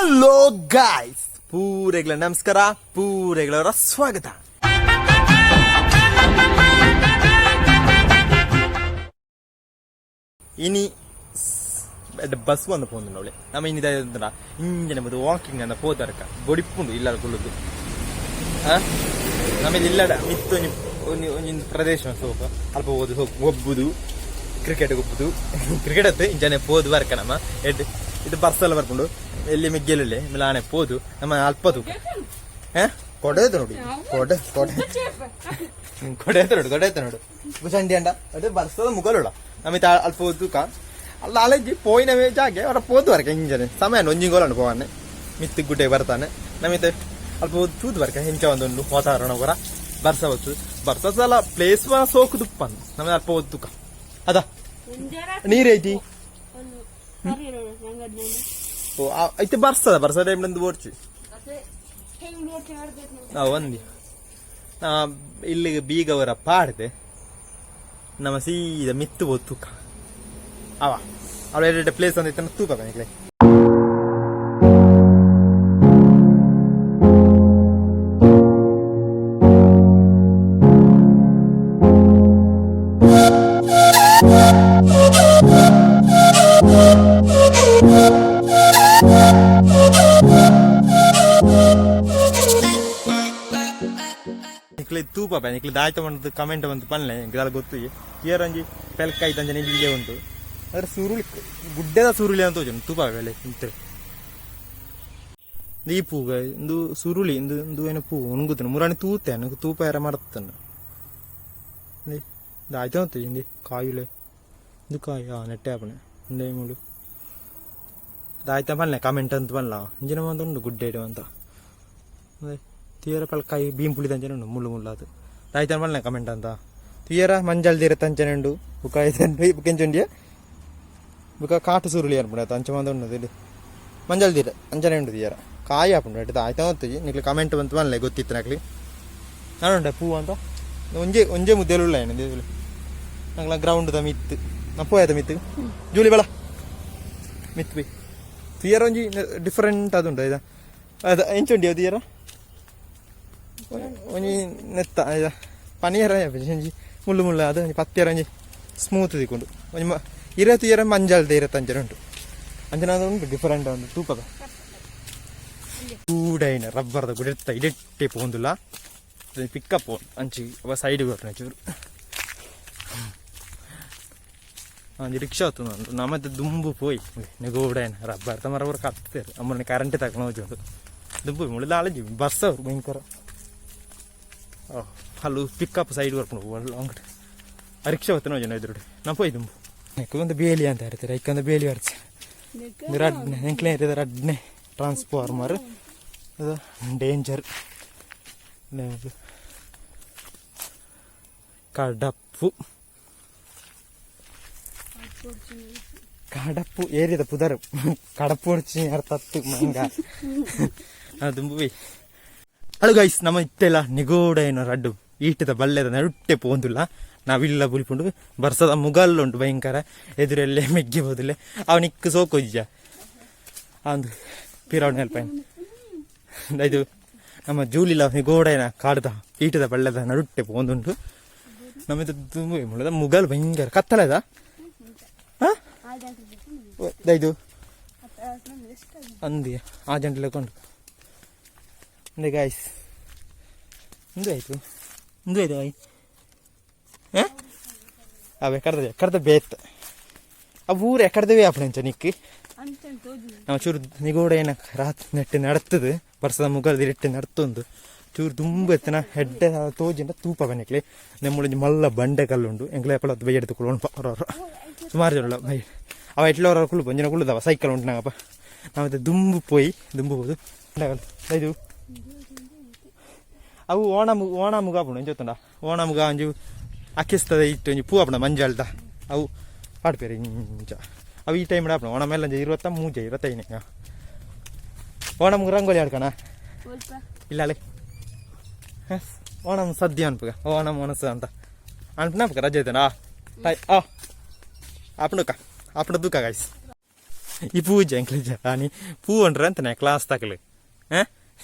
Hello guys, ಪೂರೆಗಳ ನಮಸ್ಕಾರ, ಪೂರೆಗಳವರ ಸ್ವಾಗತ. ಇನಿ ಬಸ್ ಬಂದು ಪೋಂದುಂಡವಳೆ. ನಮ್ಮ ಇನಿ ದಾದ ಇಂಜನೆ ಬದು ವಾಕಿಂಗ್ ಅಂದ ಪೋತರ್ಕ ಬೊಡಿಪುಂಡು ಇಲ್ಲ ಕುಲ್ಲುದು. ನಮ್ಮ ಇಲ್ಲಡ ಮಿತ್ತು ಒಂಜಿ ಒಂಜಿ ಒಂಜಿ ಪ್ರದೇಶ ಸೋಕ ಅಲ್ಪ ಹೋದು ಒಬ್ಬುದು, ಕ್ರಿಕೆಟ್ ಗೊಬ್ಬುದು. ಕ್ರಿಕೆಟ್ ಅತ್ತು, ಇಂಚನೆ ಪೋದು ಬರ್ಕ. ನಮ್ಮ ಎಡ್ ಇದು ಬರ್ಸಲ್ಲ ಬರ್ಕೊಂಡು ಎಲ್ಲಿ ಮಿಗ್ಗೆಲುಲ್ಲೆ ಮಿಲಾನೆ ಪೋದು ನಮ್ಮ ಅಲ್ಪ ತೂಕ. ಕೊಡೆ ನೋಡಿ, ಕೊಡೆ ಕೊಡೆ ಕೊಡೆ ನೋಡು, ಕೊಡೆ ನೋಡು, ಚಂಡಿ ಅಂಡ. ಅದು ಬರ್ಸದ ಮುಗಲುಳ ನಮ್ಮ ಅಲ್ಪ ತೂಕ ಅಲ್ಲ. ಅಲೆಜಿ ಪೋಯಿನ ಜಾಗೆ ಅವರ ಪೋದು ಬರ್ಕ. ಇಂಜನೆ ಸಮಯ ಒಂಜಿ ಗೋಲಂಡು ಪೋವನ್ನೆ ಮಿತ್ತು ಗುಡ್ಡೆ ಬರ್ತಾನೆ. ನಮಿತೆ ಅಲ್ಪ ತೂದು ಬರ್ಕ. ಇಂಚ ಒಂದೊಂದು ವಾತಾವರಣ ಪೂರ ಬರ್ಸ ಬತ್ತು ಬರ್ಸ ಸಲ ಪ್ಲೇಸ್ ಸೋಕು ತುಪ್ಪನ್. ನಮ್ಮ ಅಲ್ಪ ತೂಕ ಅದ ನೀರೈತಿ. ಓ, ಐತೆ ಬರ್ಸದ ಬರ್ಸ ಟೈಮ್ ನಂದು ಬೋರ್ಚಿ. ಒಂದಿ ಇಲ್ಲಿಗೆ ಬೀಗವರ ಪಾಡ್ದೆ ನಮ್ಮ ಸೀದಾ ಮಿತ್ತು ಪೋ ತೂಕ. ಅವ ಅವಳ ಎರಡು ಪ್ಲೇಸ್ ಅಂದಿತ್ತನ ತೂಕ ಬನಿಕ್ಲೆ. ನಿಕ್ಲೆ ತೂಪ ನಿಕ್ಲೆ ದಾಯ್ತ ಬಂದು ಕಮೆಂಟ್ ಬಂದು ಪನ್ಲೆ. ಎಂಕ್ ಗೊತ್ತು. ಏರಂಜಿ ಪೆಲ್ಕಾಯಿ ತಂಜನೆ ಇಲ್ಲೇ ಉಂಟು. ಅದ್ರ ಸುರುಳಿ, ಗುಡ್ಡೆದ ಸುರುಳಿ ಅಂತ ತೋಜುಂಡು. ತೂಪ ಬೆಲೆ ಇಂತೆ ಈ ಪೂಗ ಇಂದು ಸುರುಳಿ ಇಂದು ಇಂದು ಏನು ಪೂ ಉಣುಗುತ್ತನೆ ಮುರಾಣಿ ತೂತೆ ನನಗೆ ತೂಪ ಯಾರ ಮರತ್ತನ ದಾಯ್ತ ಅಂತ. ಇಂದಿ ಕಾಯುಲೆ, ಇದು ಕಾಯಿ. ಆ ನೆಟ್ಟೆ ಆಪಣೆ ಇಂದೇ ಮುಳು ದಾಯ್ತ ಪನ್ಲೆ, ಕಮೆಂಟ್ ಅಂತ ಪನ್ಲ. ಇಂಜಿನ ಮಂತ ಉಂಡು ಗುಡ್ಡೆ ಅಂತ ತೀರ ಪಲ್ಕಾಯಿ ಬೀಂ ಪುಳಿ ತಂಚನೆ ಉಂಡು, ಮುಳ್ಳು ಮುಳ್ಳಾದು. ದಾಯ್ತ ಪನ್ಲೆ ಕಮೆಂಟ್ ಅಂತ. ತೀರ ಮಂಜಲ್ ತೀರ ತಂಚನೆ ಉಂಡು. ಬುಕ್ಕ ಬುಕ್ಕ ಎಂಚುಂಡಿಯ ಬುಕ್ಕ ಕಾಟು ಸುರುಳಿ ಅನ್ಪುಂಡು ಅಂಚ ಮಂದ ಉಂಡು. ಇಲ್ಲಿ ಮಂಜಲ್ ತೀರ ಅಂಚನೆ ಉಂಡು. ತೀರ ಕಾಯಿ ಆಪುಂಡು. ಎಡ್ಡೆ ಆಯ್ತಾ ಗೊತ್ತುಜಿ. ನಿಕ್ಲೆ ಕಮೆಂಟ್ ಬಂತು ಪನ್ಲೆ ಗೊತ್ತಿತ್ತು ನಕ್ಲಿ. ನಾನು ಪೂ ಅಂತ ಒಂಜೆ ಒಂಜೆ ಮುದ್ದೆಲುಳ್ಳ ಏನು ನಂಗ್ಲ ಗ್ರೌಂಡ್ ದ ಮಿತ್ತು ನಾ ಪೋಯದ ಮಿತ್ತು. ಜೂಲಿ ಬಳ ಮಿತ್ತು ಬಿ ತೀರ ಒಂಜಿ ಡಿಫರೆಂಟ್ ಅದುಂಡು. ಇದ ಅದ ಎಂಚುಂಡಿ ಅದು ತೀರ ಒಂಜಿ ನೆತ್ತ ಇದ ಪನಿಯರ ಒಂಜಿ ಮುಳ್ಳು ಮುಳ್ಳು. ಅದು ಒಂಜಿ ಪತ್ತಿಯರ ಒಂಜಿ ಸ್ಮೂತ್ ತಿಕ್ಕೊಂಡು ಒಂಜಿ ಇರ ತೀರ ಮಂಜಲ್ದ ಇರ ತಂಚನೆ ಉಂಟು. ಅಂಚನ ಉಂಟು ಡಿಫರೆಂಟ್ ಉಂಟು ತೂಪದ ಕೂಡೈನ ರಬ್ಬರ್ದ ಗುಡೆತ್ತ ಇಡೆಟ್ಟೆ ಪೋಂದುಲ್ಲ ಪಿಕ್ಕಪ್ ಅಂಚಿ ಅವ ಸೈಡ್ ಬರ್ಪುನ ಚೂರು. ಒಂಜಿ ರಿಕ್ಷಾ ಉಂಟು. ನಮ್ಮತ್ತೆ ದುಂಬು ಪೋಯ್ ನೆಗೋಡೈನ ರಬ್ಬರ್ ತಮರ ಪೂರ ಕತ್ತೇರು. ಅಮ್ಮನ ಕರೆಂಟ್ ತಕೊಂಡು ಹೋಜುಂಡು. ದುಂಬು ಮುಳ್ಳು ಆಲಜಿ ಬಸ್ ಅವ್ರು ಭಯಂಕರ. ಅಲ್ಲು ಪಿಕ್ಕಪ್ ಸೈಡ್ ಬರ್ಪುಂಡು ಲಾಂಗ್. ಆ ರಿಕ್ಷಾ ಹೊತ್ತನ ಹೋಜನ ಎದುರುಡೆ ನಾ ಪೋಯ್ ದುಂಬು. ಒಂದು ಬೇಲಿ ಅಂತ ಇರ್ತಾರೆ. ಐಕೊಂದು ಬೇಲಿ ಬರ್ಚೆ ರಡ್ನೆ ಎಂಕ್ಲೆ ಇರ್ತದೆ. ರಡ್ನೆ ಟ್ರಾನ್ಸ್ಫಾರ್ಮರ್ ಅದು ಡೇಂಜರ್. ಕಡಪ್ಪು ಕಡಪ್ಪು ಏರಿದ ಪುದರ್ ಕಡಪ್ಪು ಹೊಡ್ಚಿ ಅರ್ಥತ್ತು ಮಂಗ ದುಂಬು. ಹಲೋ ಗೈಸ್, ನಮ್ಮ ಇತ್ತೆಲ್ಲ ನಿಗೂಢ ಏನೋ ರಡ್ಡು ಈಟದ ಬಲ್ಲೆದ ನಡುಟ್ಟೆ ಪೋಂದುಲ್ಲ. ನಾವಿಲ್ಲ ಬುಲಿಪುಂಡು. ಬರ್ಸದ ಮುಗಲ್ಲುಂಟು ಭಯಂಕರ. ಎದುರೆಲ್ಲೇ ಮೆಗ್ಗಿ ಬೋದಿಲ್ಲ. ಅವನಿಕ್ ಸೋಕೊಜ್ಜ ಅಂದು ಪಿರವಣ ಹೆಲ್ಪ. ಇದು ನಮ್ಮ ಜೂಲಿಲ ನಿಗೋಡೇನ ಕಾಡ್ದ ಈಟದ ಬಳ್ಳೆದ ನಡುಟ್ಟೆ ಪೋಂದುಂಟು. ನಮ್ಮ ಇದು ಮುಗಲ್ ಭಯಂಕರ ಕತ್ತಲದ ಇದು ಅಂದಿ ಆ ಜಂಟಲೆ ಕೊಂಡು ಅಂದೆ ಗಾಯ್ಸ್. ಇಂದು ಆಯ್ತು, ಇಂದು ಆಯ್ತು ಆಯ್. ಅವೆ ಕಡ್ದ ಕಡ್ದ ಬೇತ್ ಅವು ಊರು ಎಕಡ್ದವೇ ಅಪ್ಪಣಂಚ ನಿಕ್ಕಿ. ನಾವು ಚೂರು ನಿಗೋಡ ಏನ ರಾತ್ ನೆಟ್ಟು ನಡ್ತದೆ. ಬರ್ಸದ ಮುಗಲ್ದ ಇಟ್ಟು ನಡ್ತೊಂದು ಚೂರು ದುಂಬು ಎತ್ತನ ಹೆಡ್ಡೆ ತೋಜಿಂಡ ತೂಪ ಬನ್ನಿಕ್ಲೆ. ನೆಮ್ಮುಳಿಂಜಿ ಮಲ್ಲ ಬಂಡೆ ಕಲ್ಲುಂಡು. ಎಂಕ್ಲೆ ಎಪ್ಪಲ ಬೈ ಎಡ್ದು ಕುಳ್ಳು ಅವ್ರವ್ರು ಸುಮಾರು ಜನ ಬೈ ಅವ ಎಟ್ಲ ಅವ್ರವ್ರ ಕುಳ್ಳು ಒಂಜಿನ ಕುಳ್ಳುದವ ಸೈಕಲ್ ಉಂಟು ನಂಗಪ್ಪ. ನಾವು ದುಂಬು ಪೋಯಿ ದುಂಬು ಹೋದು ಇದು ಅವು ಓಣ ಓಣ ಮುಗ ಆಪುಂಡು. ಎಂಚ ಗೊತ್ತುಂಡ? ಓಣ ಮುಗ ಒಂಜಿ ಅಕ್ಕಿಸ್ತದೆ ಇಟ್ಟು ಒಂಜಿ ಪೂ ಆಪುಂಡು ಮಂಜಲ್ದ. ಅವು ಪಾಡ್ಪೇರು ಇಂಚ. ಅವು ಈ ಟೈಮ್ ಆಪುಂಡು. ಓಣ ಮೇಲೆ ಒಂಜಿ 23, 25. ಓಣಮ್ಗೆ ರಂಗೋಲಿ ಆಡ್ಕಣ ಇಲ್ಲ ಅಲ್ಲೇ. ಓಣಂ ಸದ್ಯ ಅನ್ಪುಗ ಓಣಂ ಒಣಸು ಅಂತ ಅನ್ಪುನ ರಜೆ ಐತನಾ? ಆ ಆಪುಂಡುಕ ಆಪುಂಡು ದೂಕ ಗಾಯ್ಸ್. ಈ ಪೂಜೆ ಎಂಕ್ಲ ಆನಿ ಪೂ ಅಂಡ್ರೆ ಅಂತಾನೆ ಕ್ಲಾಸ್ ತಕಲು.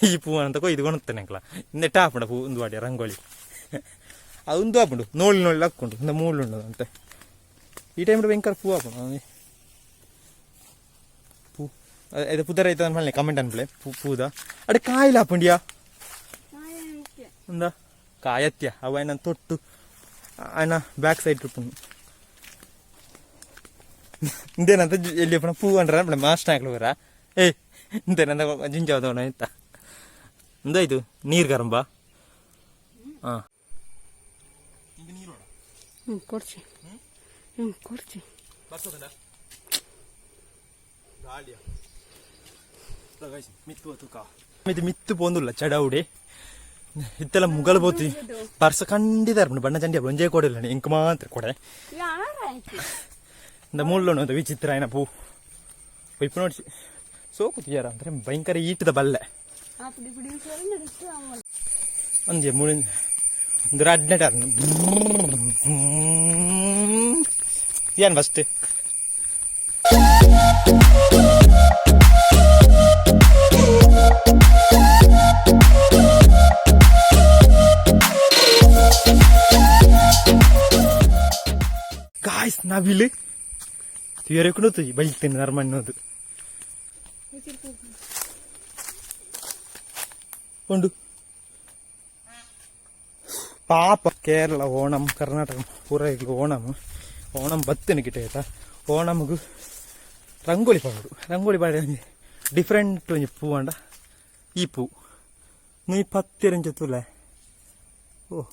ಈ ಪೂ ಅಂತ ಕೊಯ್ದು ಕೊಣತ್ತಾನೆ ಎಂಕ್ಲ ಇಂದೆ ಆಪುಂಡ ಪೂ ಒಂದು ವಾಡಿ ರಂಗೋಲಿ ಅದು ಒಂದು ಆಪುಂಡು ನೋಳಿ ನೋಳಿ ಹಾಕೊಂಡು ಇಂದ ಮೂಳು ಅಂತೆ. ಈ ಟೈಮ್ ಭಯಂಕರ ಪೂ ಆಪುಂಡು ಪೂ ಇದು ಪುದರ್ ಐತ ಅನ್ಮಲ್ನೆ ಕಮೆಂಟ್ ಅನ್ಪ್ಲೆ ಪೂ ಪೂದ ಅಡೆ ಕಾಯಿಲ ಆಪುಂಡಿಯಾ ఉందా ಕಾಯತ್ಯ ಅವ ఆయన ತೊಟ್ಟು ఆయన ಬ್ಯಾಕ್ ಸೈಡ್ ಉಪ್ಪುಂಡು. ಇಂದೇನಂತ ಎಲ್ಲಿ ಪೂ ಅಂಡ್ರ ಅನ್ಪಲೆ ಮಾಸ್ಟರ್ ಹಾಕ್ಲು ಬರ ಏಯ್ ಇಂತೇನಂತ ಜಿಂಜಾವದವನ ಇತ್ತ ಇಂದಾಯ್ತು ನೀರು ಗರಂಬ. ಹಾಂ. ಕೊಡ್ಸಿ ಕೊಡ್ಸಿ. ಮಿತ್ತು ಮಿತ್ತು ಪೋಂದುಲ್ಲ ಚಡೌಡಿ ಇತ್ತೆಲ್ಲ ಮುಗಲ್ ಪೋತಿ ಪರ್ಸ ಖಂಡಿತ ಇರ್ಪುಂಡು ಬಣ್ಣ ಚಂಡಿ ಒಂಜೇ ಕೊಡಿಲ್ಲ ಇಂಕ್ ಮಾತ್ರ ಕೊಡೆ. ಇಂದ ಮುಳ್ಳುಂಡು ವಿಚಿತ್ರ ಆಯ್ನ ಪೂ ಇಪ್ಪು ನೋಡಿ ಸೋಕು ತೀಯರ ಅಂದ್ರೆ ಭಯಂಕರ ಈಟದ ಬಲ್ಲೆ ಒಂಜಿ ಮುಳಿ ಒಂದು ರಡ್ನೆಟ್ ಏನ್ ಫಸ್ಟ್ ಗಾಯ್ಸ್, ನಾವಿಲ್ಲಿ ತೂಯರೆ ತೂಯಿ ಬೈಲ್ತೇನೆ ನರ್ಮಣ್ಣೋದು ಉಂಡು. ಪಾಪ ಕೇರಳ ಓಣಂ ಕರ್ನಾಟಕ ಪೂರ ಓಣಂ ಓಣಂ ಬತ್ತಿನ ಗಿಟ ಆಯ್ತಾ. ಓಣಮ್ಗು ರಂಗೋಲಿ ಪಾಡೋಡು. ರಂಗೋಲಿ ಪಾಡಿ ಡಿಫ್ರೆಂಟ್ ಒಂಜಿ ಪೂ ಅಂಡ ಈ ಪೂ ನೀ ಪತ್ತಿರಂಚ ತೂಲೆ. ಓ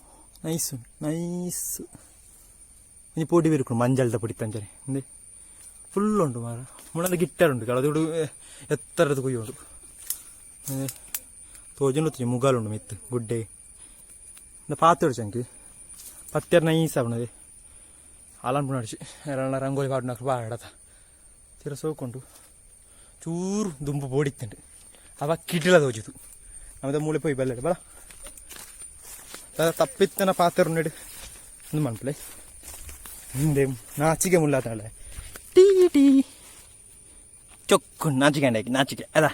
ನೈಸ್ ನೈಸ್. ಒಂಜಿ ಪೊಡಿ ಬಿರುಕು ಮಂಜಲ್ದ ಪೊಡಿ ತಂಜನೆ ಇಂದೆ ಫುಲ್ ಉಂಟು ಮಾರ. ಮುಳದ ಗಿಟ್ಟಾರ ಉಂಟು ಅದು ಎತ್ತರದ ಕುಯ್ಯ ಉಂಟು ತೋಜುಂಡು. ಮುಗಾಲ್ ಉಂಡು ಮಿತ್ತು ಗುಡ್ಡೆ ಇಂದ ಪಾತ್ರೆ ಚಂಕಿ ಪತ್ತೆರ್ ನೈಸ್ ಆಪುನದೆ ಆಲನ್ ನಡಿಸಿ ಎರಳ ರಂಗೋಲಿ ಪಾಡುನಕ್ಲು ಬಾಡತ ತೀರ ಸೋಕುಂಡು. ಚೂರು ದುಂಬು ಬೋಡಿತ್ತುಂಡು ಅವ ಕಿಟಿಲ ತೋಜುದು. ನಮ್ಮದ ಮೂಳೆ ಪೋಯಿ ಬಲ್ಲೆಡ್ ಬಲ ತಪ್ಪಿತ್ತನ ಪಾತ್ರ ಉಂಡು ಒಂದು ಮನ್ಪಲೆ ಹಿಂದೆ ನಾಚಿಗೆ ಮುಲ್ಲಾತಾಳೆ ಟೀ ಟೀ ಚೊಕ್ಕು ನಾಚಿಕೆ ನಾಚಿಕೆ ಅದ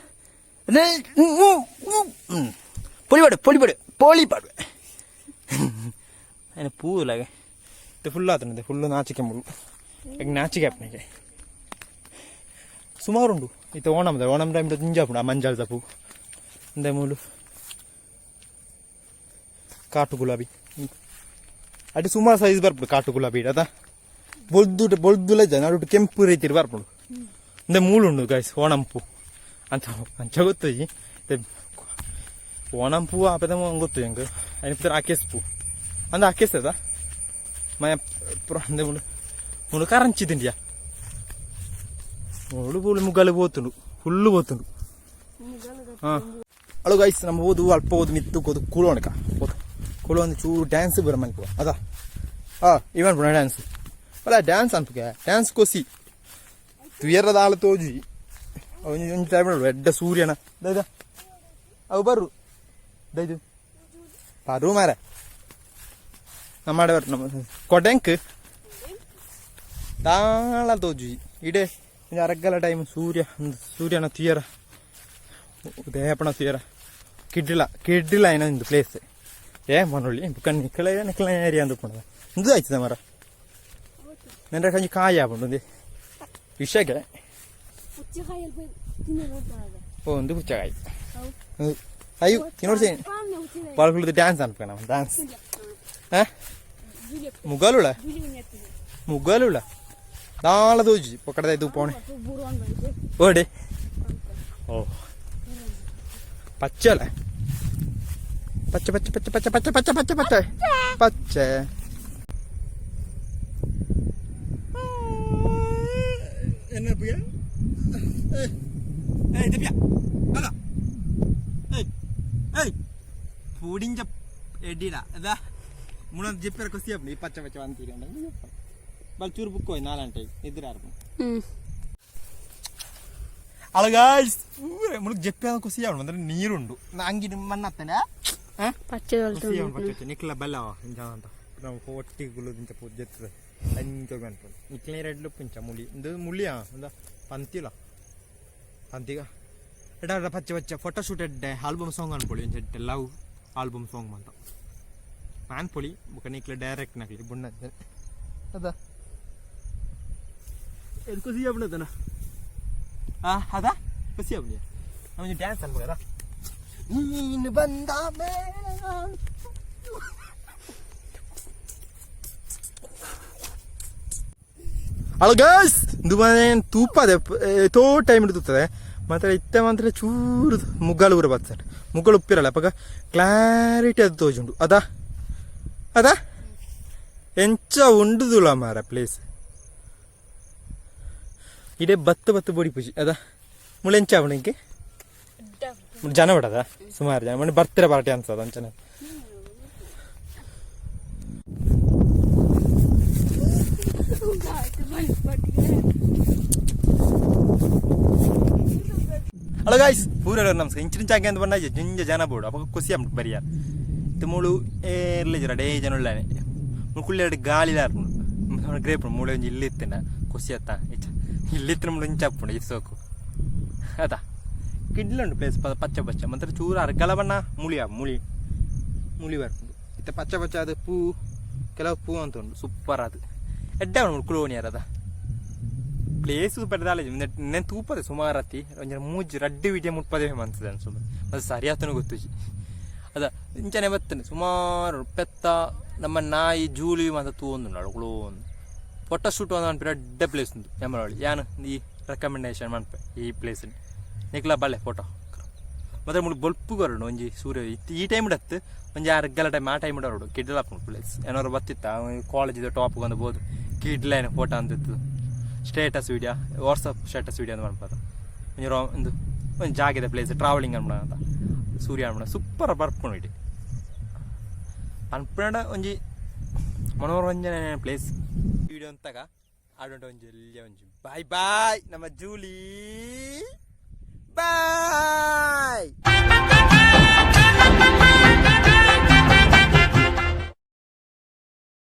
ಪೊಳಿಪಾಡು ಪೊಳಿಪಾಡು ಪೋಳಿಪಾಡು ఆయన పువ్వు లాగే ಫುಲ್ ಆತನದೆ ಫುಲ್ಲು ನಾಚಿಕೆ ಮುಳ್ಳು ಈಗ ನಾಚಿಕೆ ಅಪ್ಪನಿಗೆ ಸುಮಾರು ಉಂಡು. ಇತ್ತ ಓಣಂ ಓಣಂ ಟೈಮ್ ಜಿಂಜಾಪುಂಡು ಆ ಮಂಜಾಲ್ದ ಪೂ ಇಂದೆ ಮೂಲು ಕಾಟು ಗುಲಾಬಿ ಅటు ಸುಮಾರು ಸೈಜ್ ಬರ್ಪುಂಡು. ಕಾಟು ಗುಲಾಬಿ ಅದ ಬೊಲ್ದು ಬೊಲ್ದುಲ ನಡುಟು ಕೆಂಪು ರೀತಿ ಬರ್ಪುಂಡು. ಇಂದೆ ಮೂಲು ಉಂಡು ಗೈಸ್ ಓಣಂ ಪೂ ಅಂತ ಅಂಚ ಗೊತ್ತು. ಓಣಂ ಪೂ ಆಪದ ಗೊತ್ತು ಹೆಂಗೆ ಅನಿಪಿತರ ಆಕೇಸ್ ಪೂ ಅಂದ ಆಕೇಸ್ ಅದ ಮಯ ಪುರ ಅಂದೆ ಮುಳು ಮುಳು ಕರಂಚಿ ತಿಂಡಿಯಾ ಮುಳು ಪೂಳು ಮುಗ್ಗಲು ಪೋತುಂಡು ಫುಲ್ಲು ಪೋತುಂಡು. ಹಾಂ ಅಳು ಗೈಸ್, ನಮ್ಮ ಓದು ಅಲ್ಪ ಓದು ಮಿತ್ತು ಕೋದು ಕೂಲೋಣಕ ಹೋದು ಕೂಲು ಒಂದು ಚೂರು ಡ್ಯಾನ್ಸ್ ಬರ ಮನ್ಪುವ ಅದ. ಆ ಇವನ್ ಪುಣ ಡ್ಯಾನ್ಸ್ ಅಲ್ಲ ಡ್ಯಾನ್ಸ್ ಅನ್ಪುಗೆ ಡ್ಯಾನ್ಸ್ ಕೊಸಿ ತುಯರದ ಆಳು ತೋಜಿ ಒಂಜಿ ಒಂಜಿ ಟೈಮ್ ಎಡ್ಡ ಸೂರ್ಯನ ದೈದ ಅವು ಬರು ದೈದು ಬರು ಮಾರ ನಮ್ಮ ನಮ್ಮ ಕೊಡೆಂಕ್ ದಾಳ ತೋಜಿ ಇಡೆ ಒಂಜಿ ಅರಗ್ಗಲ ಟೈಮ್ ಸೂರ್ಯ ಸೂರ್ಯನ ತುಯರ ದೇಹಪಣ ತುಯರ ಕಿಡ್ಡಿಲ ಕಿಡ್ಡಿಲ ಏನ ಇಂದು ಪ್ಲೇಸ್ ಏ ಮನೊಳ್ಳಿ ಬುಕ್ಕ ನಿಕ್ಕಳ ನಿಕ್ಕಳ ಏರಿಯಾ ಅಂದು ಪುಣದ ಇಂದು ಆಯ್ತದ ಮರ ನೆಂಡ್ರೆ ಕಂಜಿ ಕಾಯಿ ಆಪುಂಡು ಒಂದಿ ವಿಷಯಕ್ಕೆ. ಓ ಒಂದು ಪುಚ್ಚಕಾಯಿ ಅಯ್ಯೋ ತಿನ್ನೋಡ್ಸಿ ಬಾಳ್ಕುಳ್ದು ಡ್ಯಾನ್ಸ್ ಅನ್ಪಕ ಡ್ಯಾನ್ಸ್. ಹಾ ಮುಗಲುಳ ಮುಗಲುಳ ದಾಳ ತೋಜಿ ಪೊಕ್ಕಡದ ಇದು ಪೋಣೆ ಓಡಿ. ಓ ಪಚ್ಚಲ ಪಚ್ಚ ಪಚ್ಚ ಪಚ್ಚ ಪಚ್ಚ ಪಚ್ಚ ಪಚ್ಚ ಪಚ್ಚ ಪಚ್ಚ ಪಚ್ಚ என்ன ಏಯ್ ದಿವ್ಯಾ ಅಲ್ಲ ಏಯ್ ಏಯ್ ಪುಡಿಂಜ ಎಡ್ಡಿಡ ಅದ ಮುಣ ಜಿಪ್ಪರ ಕೊಸಿ ಅಪ್ಪ ಈ ಪಚ್ಚ ಪಚ್ಚ ಅಂತೀರಿ ಬಲ್ ಚೂರು ಬುಕ್ ಹೋಯ್ ನಾಲಂಟೆ ಎದುರು ಅಲ್ಲ ಗಾಯ್ಸ್ ಪೂರ ಮುಳುಗ್ ಜೆಪ್ಪೆ ಖುಷಿ ಆವಣ ಅಂದ್ರೆ ನೀರುಂಡು ಅಂಗಿನ ಮಣ್ಣತ್ತನೆ. ಪಚ್ಚ ಪಚ್ಚ ನಿಕ್ಲ ಬಲ್ಲ ಇಂಚ ಅಂತ ನಾವು ಒಟ್ಟಿಗೆ ಗುಲ್ಲುದಿಂಚ ಪೂಜೆ ಅಂಚ ಅನ್ಪುಂಡು. ನಿಕ್ಲೆ ರೆಡ್ಲು ಪುಂಚ ಮುಳಿ ಇಂದು ಮುಳಿಯಾ ಅಂದ ಪಂತಿಲ. ಅಂತೀಗ ಎಡ ಪಚ್ಚೆ ಪಚ್ಚೆ ಫೋಟೋ ಶೂಟ್ ಎಡ್ಡೆ ಆಲ್ಬಮ್ ಸಾಂಗ್ ಅನ್ಪೊಳಿ ಒಂಜಿ ಎಡ್ಡೆ ಲವ್ ಆಲ್ಬಮ್ ಸಾಂಗ್ ಅಂತ ಮಾನ್ಪೊಳಿ ಬೊಕ ನಿಕ್ಲೆ ಡೈರೆಕ್ಟ್ ನಕ್ಲಿ ಬುಣ್ಣ ಅದ ಎಲ್ಲಿ ಖುಷಿ ಆಗ್ಬಿಡದನ. ಆ ಅದ ಖುಷಿ ಆಗ್ಬಿಡಿ ಒಂಜಿ ಡ್ಯಾನ್ಸ್ ಅನ್ಬೋದ ನೀನು ಬಂದ ಮೇಲೆ. ಹಲೋ ಗೈಸ್, ಇಂದು ತೂಪದೆ ತೋ ಟೈಮ್ ತೂತದೆ ಮಾತ್ರ ಇತ್ತೆ ಮಾತ್ರ ಚೂರು ಮುಗ್ಗಲು ಊರ ಬತ್ತಾರೆ ಮುಗ್ಗಲು ಉಪ್ಪಿರಲ್ಲ ಅಪಗ ಕ್ಲಾರಿಟಿ ಅದು ತೋಜುಂಡು. ಅದ ಅದ ಎಂಚ ಉಂಡುದುಲ ಮಾರ ಪ್ಲೇಸ್. ಇಡೇ ಬತ್ತು ಬತ್ತು ಬೋಡಿ ಪೂಜಿ ಅದ ಮುಳು ಎಂಚ ಆವಣಿಗೆ ಜನ ಬಿಡದ ಸುಮಾರು ಜನ ಮನೆ ಬರ್ತಿರ ಪಾರ್ಟಿ ಅನ್ಸದ ಅಂಚನೆ. ಹಲೋ ಗಾಯ್ಸ್, ಪೂರ ನಮಸ್ಕಾರ. ಇಂಚಿನ ಚಾಕೆ ಅಂತ ಬಂದ ಜಿಂಜ ಜನ ಬೋಡು ಅವಾಗ ಖುಷಿ ಆಗ್ಬಿಟ್ಟು ಬರಿಯ ಇತ್ತು. ಮೂಳು ಏರ್ಲೆ ಜರ ಡೇ ಜನ ಉಳ್ಳಾನೆ. ಮುಳು ಕುಳ್ಳಿ ಗಾಳಿ ಲಾರ್ಪುಂಡು ಗ್ರೇಪ್ ಮೂಳೆ ಒಂಜಿ ಇಲ್ಲಿ ಇತ್ತಿನ ಖುಷಿ ಅತ್ತ ಇಚ್ಚ ಇಲ್ಲಿ ಮುಳು ಇಂಚ ಹಾಪುಂಡು ಇಸೋಕು ಅದ ಕಿಡ್ಲುಂಡು ಪ್ಲೇಸ್ ಪಚ್ಚ ಪಚ್ಚ ಮತ್ತೆ ಚೂರು ಅರ್ಗಲ ಬಣ್ಣ ಮುಳಿ ಮುಳಿ ಮುಳಿ ಬರ್ಪುಂಡು. ಇತ್ತೆ ಪಚ್ಚ ಪಚ್ಚ ಅದು ಪೂ ಕೆಲವು ಪೂ ಅಂತ ಉಂಟು. ಸೂಪರ್ ಅದು ಎಡ್ಡೆ ಉಂಡು ಕುಲೋನಿಯರ್ ಅದ ಪ್ಲೇಸ್ ಸೂಪರ್. ನೇನು ತೂಪದೆ ಸುಮಾರು ಅತಿ ಒಂಜಿ ಮೂಜಿ ರಡ್ಡು ವಿಡಿಯೋ ಮುಟ್ಪದೆ ಮನ್ಸದೆ ಅನ್ಸುಂಡು. ಮತ್ತೆ ಸರಿ ಆತನು ಗೊತ್ತುಜಿ ಅದ ಇಂಚನೆ ಬತ್ತನೆ ಸುಮಾರು ಪೆತ್ತ ನಮ್ಮ ನಾಯಿ ಜೂಲಿ ಮಾತ ತೂವೊಂದುಂಡು. ಅಳುಕುಲು ಒಂದು ಫೋಟೋ ಶೂಟ್ ಒಂದು ಅನ್ಪಿ ಎಡ್ಡೆ ಪ್ಲೇಸ್ ಉಂದು ಎಮರವಳ್ಳಿ. ಯಾನ್ ಈ ರೆಕಮೆಂಡೇಶನ್ ಮನ್ಪೆ ಈ ಪ್ಲೇಸ್. ನಿಕ್ಲ ಬಲ್ಲೆ ಫೋಟೋ. ಮತ್ತೆ ಮುಳು ಬೊಲ್ಪು ಬರೋಣ ಒಂಜಿ ಸೂರ್ಯ ಇತ್ತು ಈ ಟೈಮ್ ಇಡತ್ತು ಒಂಜಿ ಅರ್ಗಲ ಟೈಮ್ ಆ ಟೈಮ್ ಇಡೋಡು ಕಿಡ್ಲ ಪ್ಲೇಸ್. ಏನಾರು ಬತ್ತಿತ್ತ ಕಾಲೇಜ್ ಟಾಪ್ ಒಂದು ಬೋದು ಕಿಡ್ಲ ಏನು ಫೋಟೋ ಅಂತಿತ್ತು. Status video, WhatsApp status video ಅಂತ ಮಾಡ್ಬೋದು. ಒಂಜಿ ರೋ ಒಂದು ಒಂದು ಜಾಗದ ಪ್ಲೇಸ್ ಟ್ರಾವೆಲಿಂಗ್ ಅನ್ಬಿಡ ಅಂತ ಸೂರ್ಯ ಅನ್ಬಿಡ ಸೂಪರ್ ಬರ್ಪುಂಡು. ಇಡಿ ಪನ್ಪುನಡ ಒಂಜಿ ಮನೋರಂಜನೆ ಪ್ಲೇಸ್. ವಿಡಿಯೋ ಅಂತಾಗ ಆಡೋಂಟ ಒಂಜಿ ಎಲ್ಲಿಯ ಒಂಜಿ ಬಾಯ್ ಬಾಯ್ ನಮ್ಮ ಜೂಲಿ ಬಾಯ್.